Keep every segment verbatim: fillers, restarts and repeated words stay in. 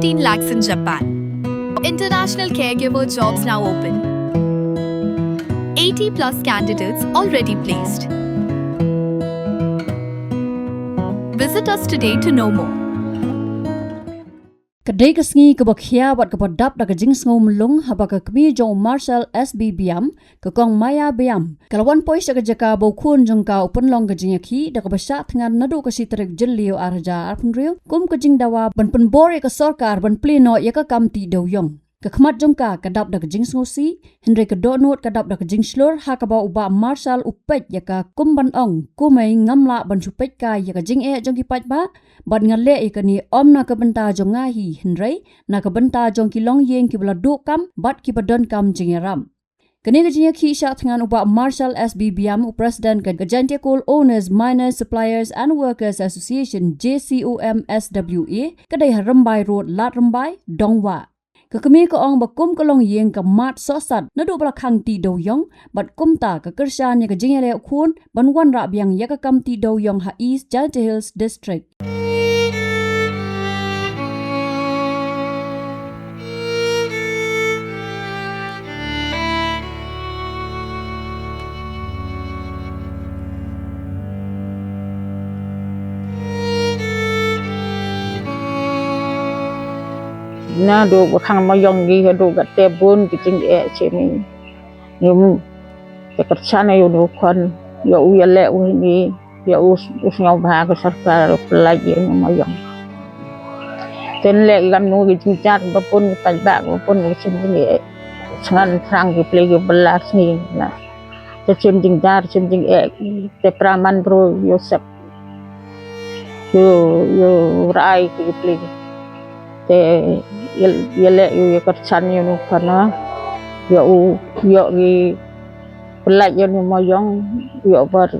fifteen lakhs in Japan. International caregiver jobs now open. eighty plus candidates already placed. Visit us today to know more. Ka dei ka sngi kaba khia bad kaba dap da ka jingsngew mlung haba ka kmie jong u Marshal S B Biam, ka Kong Maya Biam, ka la wan poi sha ka jaka ba u khun jong ka u pynlong ka jingïakhih da kaba shah thngan naduh ka shi tarik Jylliew ar hajar arphew hynriew kum ka jingdawa ban pynbor ïa ka sorkar ban plie noh ïa ka kam tih dewïong. Ka khmat jong ka ka dap da ka jingsngewsih, hynrei ka dohnud ka dap da ka jingshlur ha kaba u Bah Marshal u peit ïa ka kum ban ong, kumei ngam lah ban shu peit kai ïa ka jingeh jong ki paidbah, bad nga leh ïa kane ym na ka bynta jong nga hi hynrei na ka bynta jong ki longïing kiba la duh kam bad kiba donkam jingïarap. Kane ka jingïakhih shah thngan u Bah Marshal S B Biam, u President ka Jaintia Coal Owners, Miners, Suppliers and Workers Association, J C O M S W A, ka dei ha Rymbai Road, Lad Rymbai, Dongwah. Ka kmie ka ong ba kum ka longïing ka mad sohsat naduh ba la khang tih dewïong, bad kumta ka kyrshan ïa ka jingïaleh u khun ban wanrah biang ïa ka kam tih dewïong ha East Jaintia Hills District. Naduh ba khang Maïong ngi haduh katte bun ki jingeh sha ngi. Ngim, te kyrshan ïa une u khun, ïa u ïaleh u hynne, ïa u, u sngewbha ka sorkar u pyllait ïa une u Maïong. Te leh kam nu ki jingjar ba bun ki paidbah ba bun ki jingeh. Sngan thrang ki plie ki bylla sngi na. Te shim jingjar shim jingeh te pra man bru ïoh sep. Ïoh, ïoh rai ki plie. Te ïa, ïaleh ïa u ïa kyrshan ïa une u khun, ïa u, ïoh ki pyllait ïa une u Maïong, ïoh bar.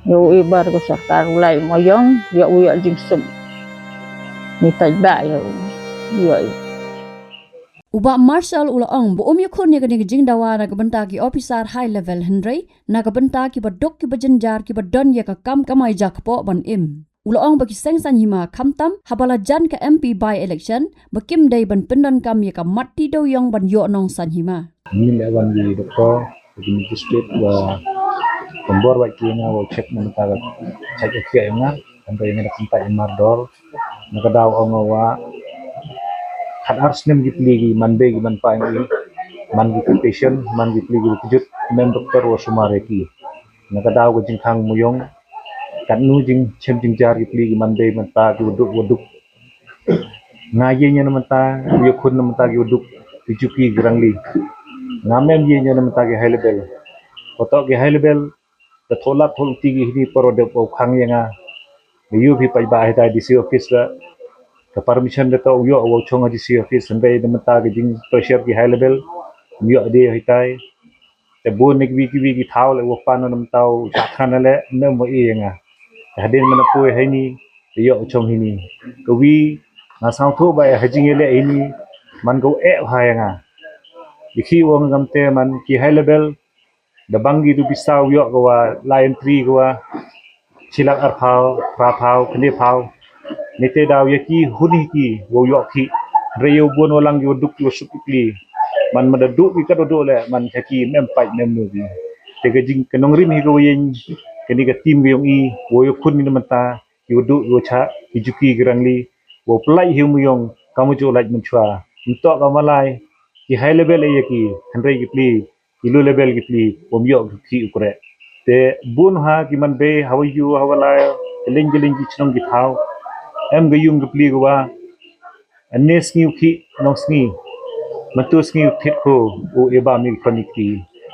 Ïoh i bar ka sorkar u lai Maïong, ïoh u ïoh jingsuk. Ngi paidbah ïoh, ïoh. U Bah Marshal u la ong ba um ïakhun ïa kane ka jingdawa na ka bynta ki ophisar high level hynrei na ka bynta kiba duk kiba jynjar kiba don ïa ka kam kamai jakpoh ban im. U la ong ba ki seng saiñ hima khamtam haba la jan ka M P by election ba kim dei ban pyndonkam ïa ka mat tih dewïong ban ïoh nongsaiñ hima. Ngi leh wan ki doktor ki magistrate wa pynbor bad ki nga wa check na ka check ka nga kan ka nga da kumta i mardor. Na ka daw ong wa khat ar snem ki plie ki man bei ki man pa ngi, man ki patient, man ki plie ki kjut, mem doktor wa sumar ïa ki. Na ka daw ka jingkhang Maïong, katno jingchem jingjar ki plie ki man bei man pa ki wa duk wa duk. Nga ïeng ïa na mynta, ïakhun na mynta ki wa duk, ki juki ki rangli. Nga mem ïeng ïa na mynta ki high level. Koto ki high level, da tholat thol ti ki hini paro dep wa khang ïa nga. Da ïoh phi paidbah hitai D C office la. Ka permission da to ïoh wa chong ha D C office hynrei da mynta ki jing pressure ki high level. Ïoh de hitai. Te bun ne kiwi kiwi ki thaw le wa pan na mynta u shah khan le ne mo ïa nga. Te hadien mana poi hini, da ïoh chong hini. Kawi, nga sngewthuh ba ha jingïaleh hini, man ka u eh ha ïa nga. Dikhi wa ngam te man ki high level, da bang ki tu pisa u ïoh ka wa la entry ka wa shi lak arphaw, phraphaw, khyndephaw. Nite daw ïa ki hun hi ki wa u ïoh ki. Hynrei ïa u bun wa lang ki wa duk ki wa suk ki plie. Man ma da duh ki ka da duh le man ka ki mem pait mem nu ki. Te ka jing ka nongrim hi ka wa ïeng kane ka team ka yong i wa ïa khun ni na mynta ki wa duh ki wa chah ki juki ki rangli wa u pyllait hi u Maïong ka mu ju lait mynchwa. Nto ka malai ki high level ïa ki hynrei ki plie ki low level ki plie, wam ïoh ki u kreh. Te bun ha ki man bei, ha wa yu, ha wa lai, ki ling ki ling ki chnong ki thaw. Em ka yung ki plie ka wa, ane sngi u ki, nong sngi. Matu sngi u thit ko, u eba mi chronic ki.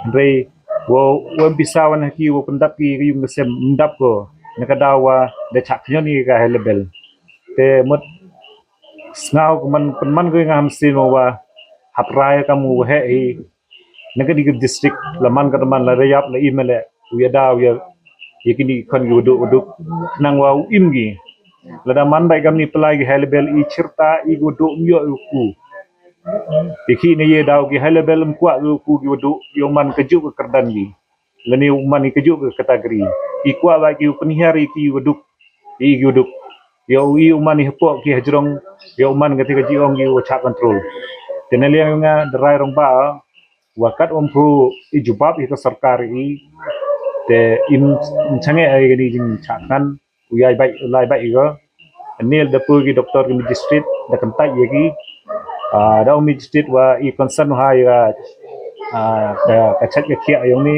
Hynrei, wa, wa bisa wan ha ki, wa pyndap ki, ka yung ka sem, mdap ko. Na ka daw wa, da chak nyon ki ka high level. Te mut, sngaw ka man, pynman ko nga ham sin wa, hap rai ka mu wa he hi. Na ka di ka district, la man ka man, la rayap, la imele, u ya daw ya, ya kini kon ki waduk, waduk, nang wa u im gi. La da man bai kam ni pelai ki high level, i chirta, i waduk, myo u ku. Iki ne ye daw ki high level, mkwa u ku ki waduk, yung man ka juk ka kerdan gi. Lani u man i ka juk ka category. I kwa bai ki u penhiar i ki waduk, i ki waduk. Ya u i u man i hepok ki hajrong, Ïa u man kata ka jingong ki wa chah control. Te na liang ïa nga da rai rong ba wa kat um pru i jubab i ka sorkar i te im changeh ai kani jingchah kan u yai bai lai bai i ga. Nil da pu ki doktor ki magistrate da kan tai ïa ki. Ah, da u magistrate wa i concern ha ïa ah, ka ka chah ka khia ïong ni.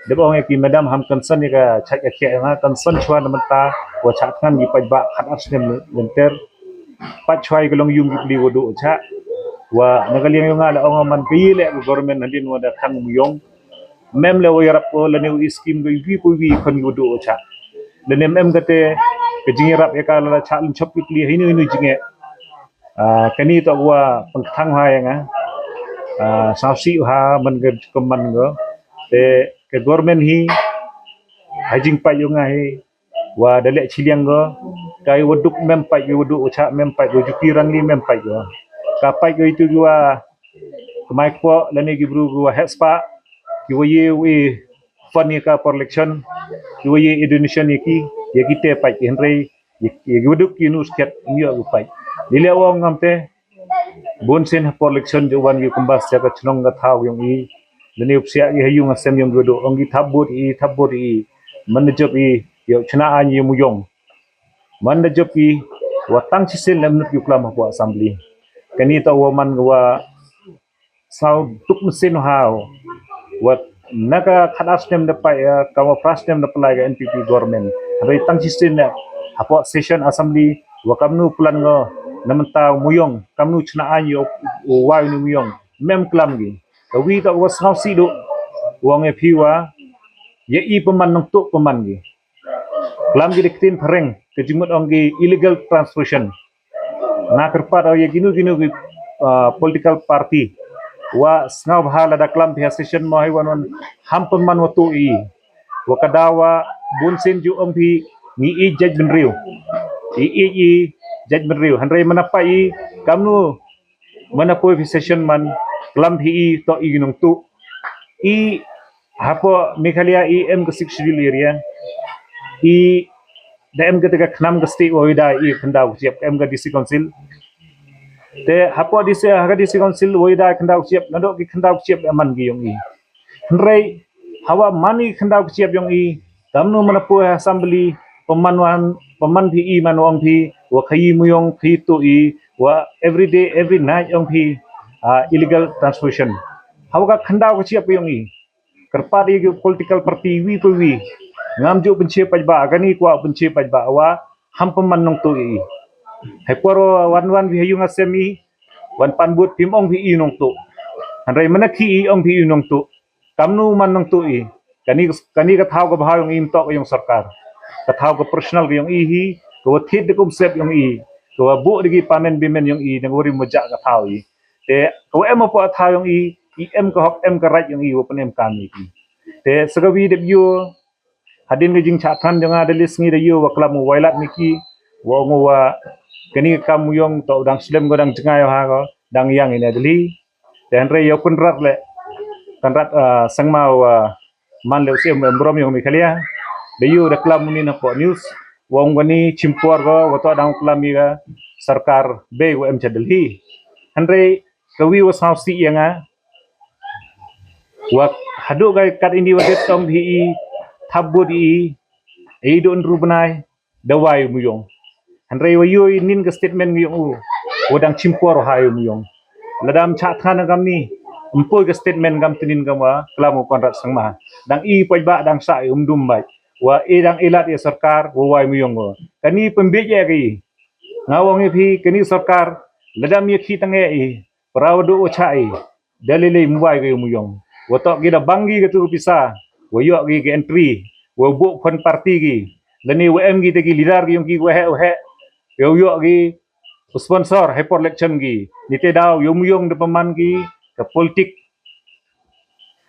Da ba ong ïa ki madam ham concern ïa ka chah ka khia ïong ha concern chwa na menta wa chah kan ki paidbah khat ar snem lenter. Pat chwa ïa ka long yung ki pli wa du cha. Wa na ka liang ïong nga la ong man ka yi le government hadin wa da khang mu yong. Mem le wa yarap ko lane u skim ko wi ko wi khon wa du cha. Lane mem kate ka jingyarap ïa ka la cha lin chop ki pli hinu hinu jingeh. Ah, kani to wa pengthang ha ïa nga. Ah, sawsi ha man ka keman ko. Te ka government hi ha jingpai ïong nga hi. Wa da leh chiliang go. Kai wa duk mem pait wa duk cha mem pait wa juki rang ni mem pait go. Ka pait go itu ki wa kemai kpo lane ki bru ki wa hespa ki wa ye wi fund ïa ka por election ki wa ye donation ïa ki ïa ki te pait ki hynrei ïa ki wa duk ki nu sket ïa ki pait. Ni le wa ngam te Bun sien ha por election ju wan ïa u kambas ïa ka chnong ka thaw ïong i. Lane u psiah i ha ïung ha sem ïong i wa du ong i thap bud i thap bud i. Man da jop i ïa u chna ain ïa u muyong. Man da jop i wa tang chisien lem nut ïa u klam ha por assembly. Kani ta wa man wa saw duk mesin ha wa na ka khat ar snem da pai ka wa phra snem da pynlai ka N P P government. Hynrei tang chisien ne ha por session assembly wa kamnu plan ngo na mynta u muyong kamnu chna ain ïa u wai u muyong mem klam gi. Ka wi ka wa sngaw si du wa nge phi wa ïa i pynman nong tu pynman gi. Klam gi da ktien phareng ka jingmut ong gi illegal transfusion. Nga kyrpad ïa kinu kinu ki ah, political party wa sngaw bha lada klam phi ha session mo hi wan wan ham pynman wa tu i. Wa ka daw wa bun sien ju ong phi ngi i jait bynriew. I i i jait bynriew. Hynrei mana pa i kamnu mana poi phi session man klam phi i to i nong tu. I hapo Meghalaya i em ka Sixth Schedule area. I da em ka te ka khnam ka state wa wi da i khyndaw ka chiap em ka D C Council. Te hapo D C ha ka D C Council wa wi da i khyndaw ka chiap na do ki khyndaw ka chiap man ki ïong i. Hynrei hawa man i khyndaw ka chiap ïong i kamnu mana poi ha assembly pynman wan pynman phi i man ong phi wa khayi muyong phi tu i wa every day every night ong phi ah, illegal transfusion. Hawa ka khyndaw ka chiap ïong i. Kyrpad ïa ki political party wi pa wi. Ngam ju pynche paidbah kani kwah pynche paidbah wa ham pynman nong tu i. Hai por wan wan wi ha ïung ha sem i wan pan bud phim ong phi i nong tu. Hynrei mana khi i ong phi i nong tu. Kamnu man nong tu i. Kani kani ka thaw ka bha ïong i mtok ïong sorkar. Ka thaw ka personal ïong i hi ka wa thit de kum sep ïong i. Ka wa bu de ki pamen bimen ïong i dang wari moja ka thaw i. Te ka wa em apa thaw ïong i i em ka hok em ka right ïong i wa pynem kam i ki. Te sagawi de yu hadin ka jingchah than jong nga da list ngi da yu wa klam u wailat ni ki wa ngu wa kani ka kam yong to dang slem ko dang jngai ha ko dang yang ina Delhi. Te hynrei yu pynrat le kan rat ah, sangma wa man le u siem em brom ïong Meghalaya. Da yu da klam ni na po news wa ong kani chimpor ko wa to dang klam i ka sorkar be wa em cha Delhi. Hynrei ka wi wa saw si ïa nga wa hadu ka kat ini wa det tong hi i thap bud i i do nru bnai da wai muyong. Hynrei wa yu i nin ka statement ngi ïong u wa dang chimpor ha yu muyong. Lada am chah than kam ni mpoi ka statement kam tinin kam wa klam u Conrad Sangma dang i poi ba dang sa i um dum bai wa i dang ilat i sorkar wa wai muyong wa kani pembej ya ki. Nga wa ngi phi kani sorkar lada mi khi tang i Para wa du u cha i da lei lei mu wai ka yu muyong. Wa to ki da bang ki ka tu pisa wa yo ki ki entry wa bu fund party ki. Lani wa em ki te ki leader ki yong ki wa he wa he. Wa yo ki sponsor he por election ki. Ni te daw yu muyong da paman ki ka politik.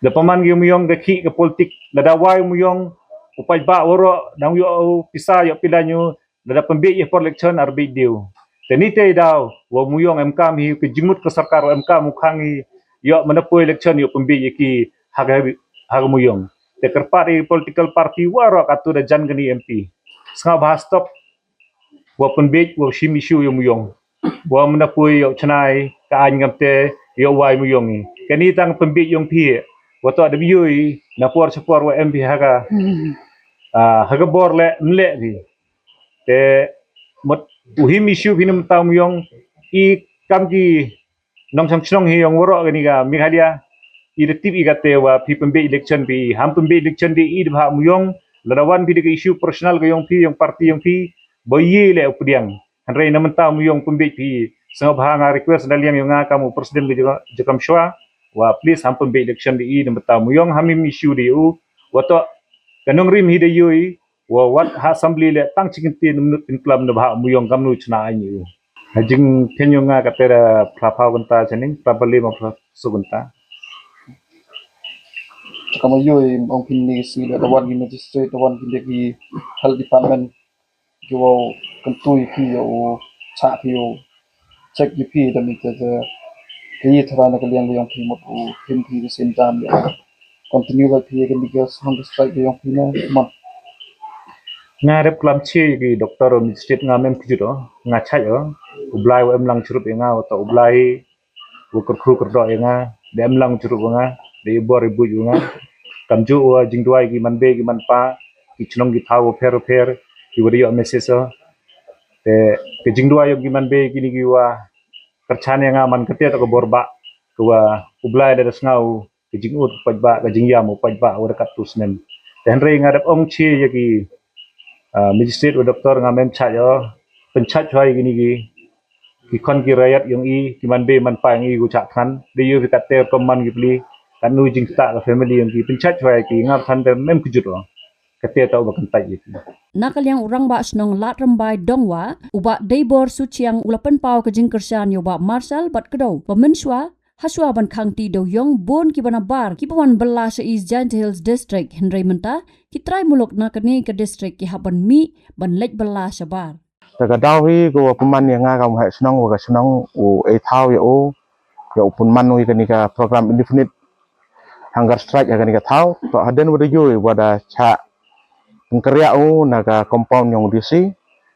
Da paman ki yu muyong da ki ka politik. Da da wai muyong u paj ba wa ro dang yo pisa yo pilanyu. Lada pynbiej ïa por election ar biej diew. Te ni te daw wa muyong em kam hi ka jingmut ka sorkar wa em kam u khang hi ïoh mana poi election ïoh pynbiej ïa ki ha ka ha ka muyong. Te kyrpad ïa political party wa ro ka tu da jan kani M P. Sngap ha stop wa pynbiej wa shim issue ïa muyong. wa mynapui yow chnai ka ain ngam te yow wai muyong i. Kani tang pynbit yong phi wa toh da bioi na por cha por wa em phi ha ka, ah, ha ka bor le mle phi. Te mut u him issue phi na mynta muyong i kam ki nongchong chnong hi yong waroh kani ka Meghalaya. I da tip i kate wa phi pynbit election phi, ham pynbit election di i da bha muyong. Lada wan phi da ka issue personal ka yong phi, yong party yong phi, ba ye le u pdiang. Hynrei na mynta muyong pynbit phi. Sngewbha nga request na liang yong nga kam u president ka Jaka-, Jakamshoa wa please ham pynbit election di i na mynta muyong, ham im issue di u. Wa toh ka nongrim hi da yoi wa wat ha assembly le tang chi kynti minute pynklam na bha muyong kamnu chna ain i u. Ha jingkheiñ yong nga kate da phra phaw kynta chaning, phra bali ma phra su kynta. Kama yoi ong phin ni si le da wan ki magistrate, da wan ki le ki health department, ki wow kyntu i phi yow cha phi yow check i phi da mi te te ki thara na ka liang yong phi mut u phin phi ka sin dam ya. Continue ba phi ka ni ka hunger strike yong phi na man. Nga rep klam chi ki doctor o magistrate nga mem kjut o, nga chai o, u Blai wa em lang chrup ya nga, wa ta u Blai wa kyrkhu kyrdoh ya nga, da em lang chrup wa nga, da i bor i buj wa nga. Kamjooh wa jingduwai ki man bei ki man pa, ki chnong ki thaw wa pher wa pher, ki wa da yoh message o. Te ka jingduwai yong ki man bei kini ki wa kyrchan ya nga man kate ta ka bor ba, ka wa u Blai da da sngaw ka jingud u paidbah, ka jingyam u paidbah wa da kattu snem. Te hynrei nga dep ong chi ya ki, ah, magistrate wa doctor nga mem chai o, pynchai chwa ya kini ki, ki khon ki rayat yong i, ki man bei man pa yong i ku chah thngan, da yoh phi katte rukom man ki pli, katnu jingktah ka family yong ki, pynchai chwa ya ki, nga than da mem kjut o. Kate ta u ba kyntait ya ki. Na ka liang u Rangbah Shnong Lad Rymbai Dongwa, u Bah Deibor Suchiang u la pynpaw ka jingkyrshan ya u Bah Marshal bad kdew ba mynshuwa, hashwa ban khang ti dewiong bun ki ba nabar ki ba wan bylla sha East Jaintia Hills District, hynrei mynta ki trai muluk na kane ka district ki hap ban mih ban leit bylla shabar. Ta ka daw hi ko wa pynman ya nga kam heh shnong wa ka shnong u ei thaw ya u, ya u pynman u ya kani ka program indefinite hunger strike ya kani ka thaw. To hadien wa da yoi wa da chah pynkyriah u na ka compound yong u D C,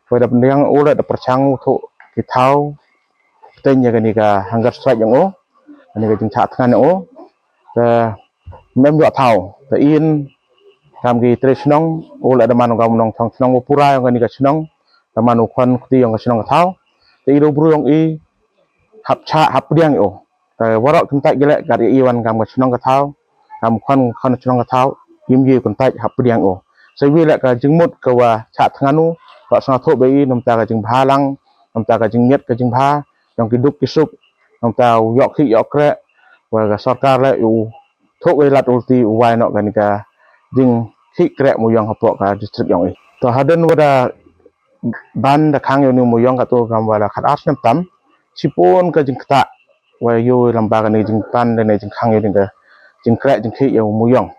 wa da pyndiang u la da pyrchang u thuh ki thaw pteng ya kani ka hunger strike yong u, kani ka jingchah thngan yong u. Ta mem yoh thaw, ta in kam ki tre shnong u la da man u kam nongchong shnong wa pura yong kani ka shnong, da man u khon kti yong ka shnong ka thaw. Ta i da u bru yong i hap chah hap pdiang ya u. Ta waroh kyntait ki leh kat ya i wan kam ka shnong ka thaw, kam khon khon shnong ka thaw, im ye kyntait hap pdiang ya u. Sa wi leh ka jingmut ka wa chah thngan u, wa sngaw thuh ba i namta ka jingbha lang, namta ka jingmiat ka jingbha yong ki duk ki suk, namta u yoh khih yoh kreh, wa ka sorkar leh u thuh ka i lad ulti u wai noh kani ka jingkhih kreh muyong hapoh ka district yong i. To hadien wa da ban da khang ya u ni muyong katu kam wa la khat ar snem tam, chipun ka jingktah wa yoh lamba kani jingpan da ne jingkhang ya u ni ka jingkreh jingkhih ya u muyong.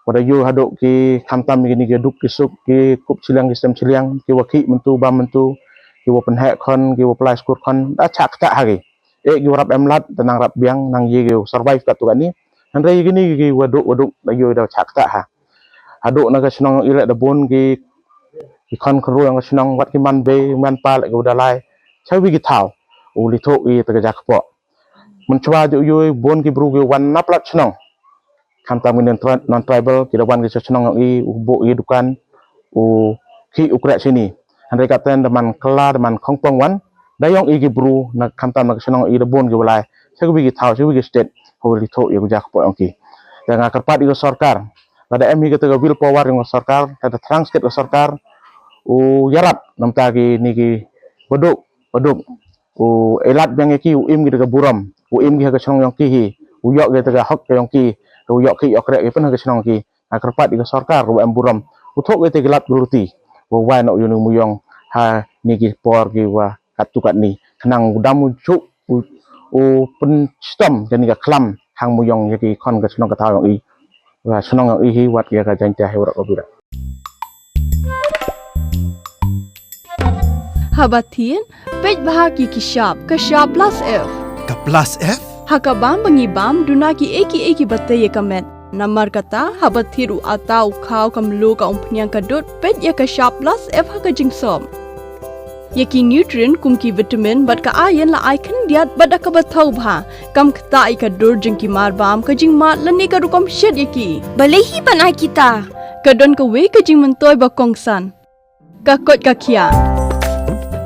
Wa da yoh haduh ki khamtam kini ki duk ki suk, ki kup chiliang ki stem chiliang, ki wa khih myntu bam myntu, ki wa pynheh khon, ki wa pynlai skur khon, da chah ktah ha ki. Eh ki wa rap em lad, da nang rap biang, nang ye ki wa survive katu kani. Hynrei kini ki wa duk wa duk da yoh da chah ktah ha. Haduh na ka shnong i leh da bun ki, ki khon khynru yong ka shnong, wat ki man bei man pa leh ki wa da lai cha wi ki thaw u li thuh i ta ka ja kpoh. Mynchwa ju yoh bun ki bru ki wan na palat shnong, khamtam ki non-tribal ki da wan ki cha shnong yong i u buh i dukan, u khih u kreh chini. Hynrei katen da man kylla da man khongpong wan da yong i ki bru na khamtam na ka shnong i da bun ki wa lai cha wi ki thaw cha wi ki state, ha u li thuh ya u ja kpoh yong ki. Te nga kyrpad ya ka sorkar, lada em hi kata ka will power yong ka sorkar, lada thrang sket ka sorkar u yarap namta kini ki wa duk wa duk, u ei lad biang ya ki, u im ki da ka burom, u im ki ha ka shnong yong ki hi, u yoh ki da ka hok yong ki, u yoh khih yoh kreh ki pyn ha ka shnong ki. Nga kyrpad ya ka sorkar wa em burom u thuh ki da ki lad ki luti, wa wai noh ya u ni muyong ha ni ki por ki wa katu katni, khnang u dam u chuh u, u pynshitom kani ka khlam hang muyong ya ki khon ka shnong ka thaw yong i, wa shnong yong i hi wat ya ka Jaintia hi wa rok ka bira. Haba thied, peit bha ki ki shap, ka shap plus F. Ka plus F? Ha ka bam ba ngi bam, duna ki ei ki ei ki ba tei ya ka met. Namar kata, haba thied u ata u khaw ka mluh ka umphniang ka dud, peit ya ka shap plus F ha ka jingsop. Ïa ki nutrient kum ki vitamin bad ka iron la ai khyndiat bad da kaba thaw bha, kam ktah ïa ka dur jong ki marbam, ka jingmad lane ka rukom shet ïa ki. Balei hi ban ai kita? Ka don kawei ka jingmyntoi ba kongsan. Ka koit ka khiah.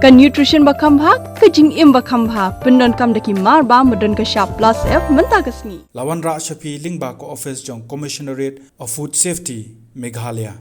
Ka nutrition ba kham bha, ka jingim ba kham bha, pyndonkam da ki marbam ba don ka shap plus F mynta ka sngi. La wanrah sha phi lyngba ka office jong Commissionerate of Food Safety, Meghalaya.